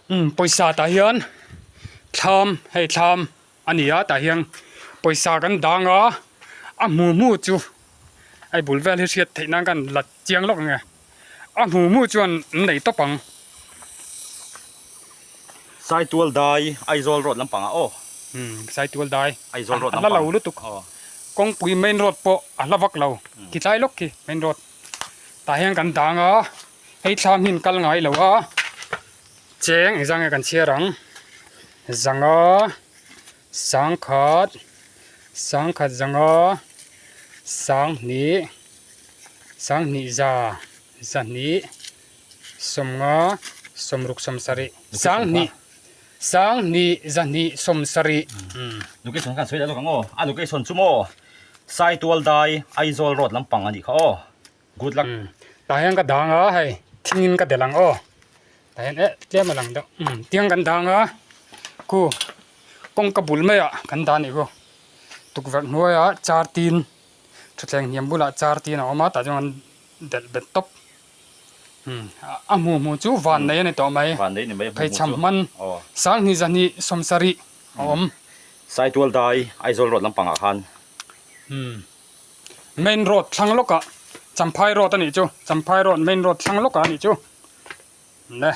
Umm pawisa tah hian thlam hei thlam a ni a tah hian pawisa kan dang a a hmu hmu chu hei bul vel hi hriat theih nan ka han la chiang lawk ang e a hmu hmu chuan an nei tawp ang. Saitual dai Aizawl road lampangah aw. Umm Saitual dai Aizawl road a hla lo lutuk kawngpui main road pawh a hla vak lo ti tlai lawk khi main road tah hian kan dang a hei thlam hi an kal ngai lo a. Cheng engzah nge kan chhiar ang? Zanga, sangkhat, sangkhat zanga, sanghnih, sanghnih za, zahnih, sawmnga, sawmruk sawmsarih, sanghnih, sanghnih, zahnih, sawmsarih. Location khan sawi leh lawk ang aw. A location chu maw Saitual dai Aizawl road lampang a nih kha aw. Good luck. Umm tah hian ka dang a hei thingin ka delh ang aw tah hian eh tlem a lang deuh umm tiang kan dang a khu kawngka bul maiah kan dah a nih khu tukverh hnuaiah char tin thutthleng hniam bulah char tin a awm a tah chuan kan delh bet tawp umm a hmuh hmuh chu van nei a ni tawh mai pheichham hman sanghnih zahnih sawmsarih a awm. Saitual dai Aizawl road lampangah khan. Umm. Main road thlang lawkah Champhai road a nih chu Champhai road main road thlang lawkah a nih chu le.